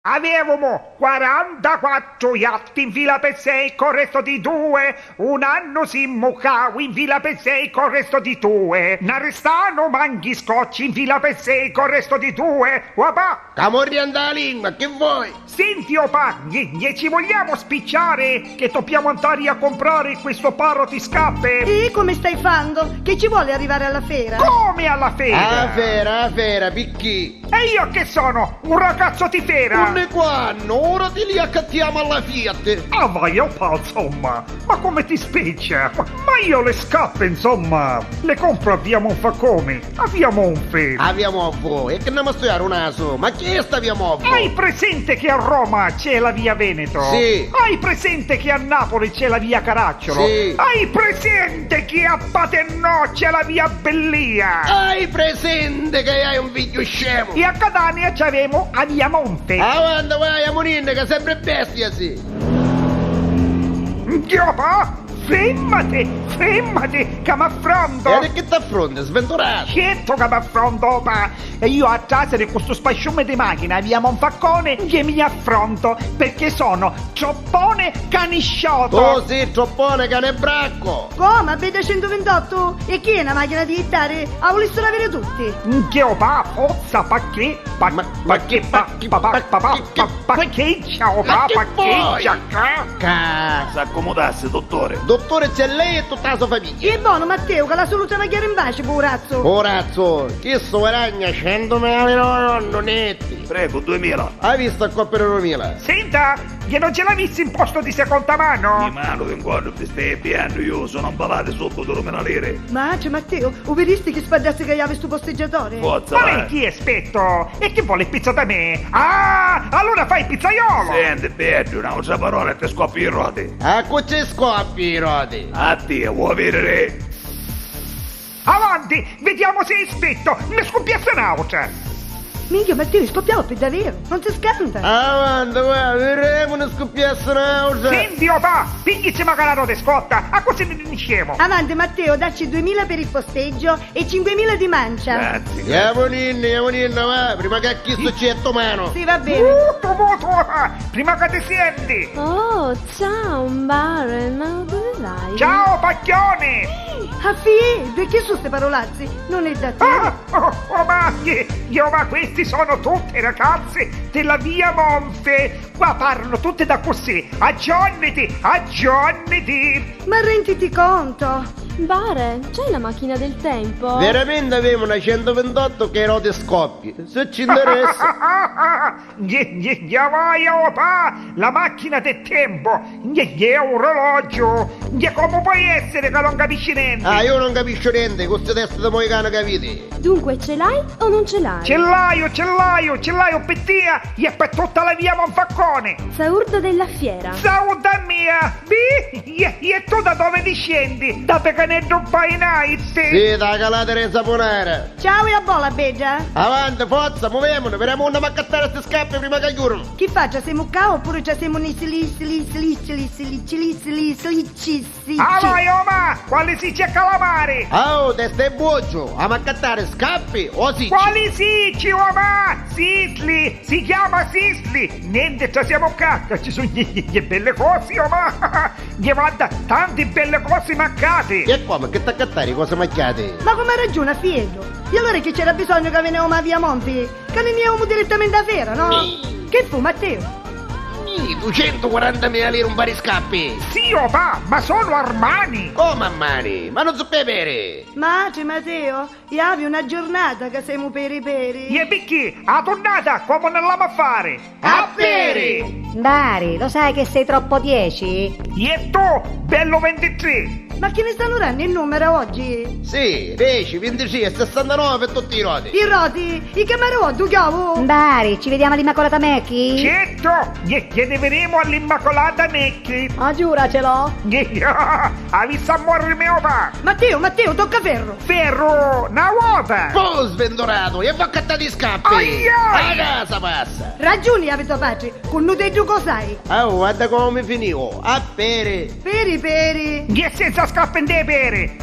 Avevamo 44 iatti in fila per sei col resto di due. Un anno si immuccau in fila per sei col resto di due. N'arrestano manchi scocci in fila per sei col resto di due. Uapà! Camorria 'nta lingua, chi voi? Senti opà, gne, gne ci vogliamo spicciare che dobbiamo andare a comprare questo paro di scappe? E come stai fando? Che ci vuole arrivare alla fera? Come alla fera? A fera, a fera, picchì? E io che sono? Un ragazzo di fera? Unni quannu? Ora ti li accattiamo alla Fiat! Ah vai opà, insomma! Ma come ti spiccia? Ma io le scappe, insomma, le compro a via Monfacone, a via Monfe. A via Monfo? E che andiamo a studiare un naso? Ma chi è sta via Monfo? Hai presente che a Roma c'è la via Veneto? Sì. Hai presente che a Napoli c'è la via Caracciolo? Sì. Hai presente che a Paternò c'è la via Bellia? Hai presente che hai un figlio scemo? E a Catania c'avemo a via Monte. Avanti, vai, amuninne, che sempre bestia, sì. Giopa, fermate, fermate, che m'affronto. E di che t'affronti, sventurato? Certo che m'affronto, opa. E io a trasere questo spasciume di macchina via Monfaccone che mi affronto, perché sono troppone canisciotto. Tu sei troppone cane bracco. Come? Avete 128? E chi è una macchina di ittare? A volessero avere tutti. Che opa, forza, pacché, pa, Ma- pacché, pa, pa, pa, pa, pa, pa, paccheggia, opa, Ma che paccheggia, ca. Ca. S'accomodasse, dottore. Dottore c'è lei e tutta la sua famiglia. E buono Matteo che la solo travagliare in bacio, poverazzo. Orazzo, chi so guadagna 100.000 euro netti. Prego, 2000. Hai visto a coppia 2000? Senta, che non ce l'avessi in posto di seconda mano? Di mano che guardo ti stai piando io, sono imbalato sotto 2000 lire. Ma c'è Matteo, o vedisti che spaddasse che aveva sto posteggiatore? Forza, Ma lei vai. chi è spetto? E chi vuole pizza da me? Ah, allora fai il pizzaiolo! Senti, bello, un'altra parola e ti scoppi i roti. A cu ce scoppi i roti? A te, vuoi vedere? Avanti, vediamo se è spetto! Mi scoppiasse un'altra! Minchia Matteo, è scoppiato per davvero, non si scanta. Avanti, va, vedremo una scoppiasse un'altra. Senti, opà, pigli magari la scotta, a così ne diciamo! Avanti Matteo, dacci 2000 per il posteggio e 5000 di mancia. Grazie. Andiamo ninni, andiamo ninni, va, prima che a chi c'è mano. Sì, va bene. Muto, muto, opà, prima che ti senti! Oh, ciao, Mbare, ma dove vai? Ciao, pacchione! Ah, fi, perché sono ste parolazze? Non è da te. Ah, oh, oh, ma, io, ma questi sono tutte ragazze della via Monte! Qua parlano tutte da così! Aggiornati, aggiornati! Ma renditi conto. Mbare, c'hai la macchina del tempo? Veramente avevo una 128 che roti scoppi. Se ci interessa. Gne, gne, gne, vai, opà! La macchina del tempo! Gne, gne, un orologio! Gne, come può essere che non capisci niente? Ah, io non capisco niente, queste teste di moicano capite? Dunque, ce l'hai o non ce l'hai? Ce l'hai, ce l'hai, ce l'hai, per te e per tutta la via Monfaccone! Saurdo della fiera. Saluta mia! Bi, e, e tu da dove discendi? Da Pecanetto by Night? Sì, da calata di saponara. Ciao e a bola, bella. Avanti, forza, muoviamoci, vediamo una accattare queste scarpe prima che chiudono. Chi faccia, siamo qua oppure ci siamo nissi li li li li li li li li li Ah vai, oma! Quali si c'è calamari? Oh, testa e buoggio, a accattare scappi o sicci? Quali sicci, oma? Sisli! Si chiama Sisli! Niente, ci siamo cacca, ci sono gli belle cose, oma! Gli guarda, tante belle cose maccate! E come, che t'accattare cose macchiate? Ma come ragiona Fiedo? E allora che c'era bisogno che venivamo a via Monti? Che ne andiamo direttamente a fiera, no? Che fu, Matteo? 240.000 lire un par di scappi! Sì, opà, ma sono Armani! Come a mani? Ma non so bere! Ma c'è Matteo, iavi una giornata che siamo peri peri. E perché? A tornata, come non l'amo a fare? A bere! Bari, lo sai che sei troppo 10? E tu, bello 23! Ma che ne stanno dando il numero oggi? Sì, 10, 26 e 69 per tutti i roti! I roti, i camarò, tu chiavo? Bari, ci vediamo all'Immacolata Mecchi? Certo, gli vedremo all'Immacolata Mecchi! Ah, giuracelo! Avissa a morire mio papà! Matteo, Matteo, tocca ferro! Ferro, una uova! Oh, sventorato, e va accattare i scappi! Aia! A casa passa! Ragioni avete pace, con nudeggio cos'hai? Oh, guarda come finivo, a bere! Peri peri! Gli senza scappende pere!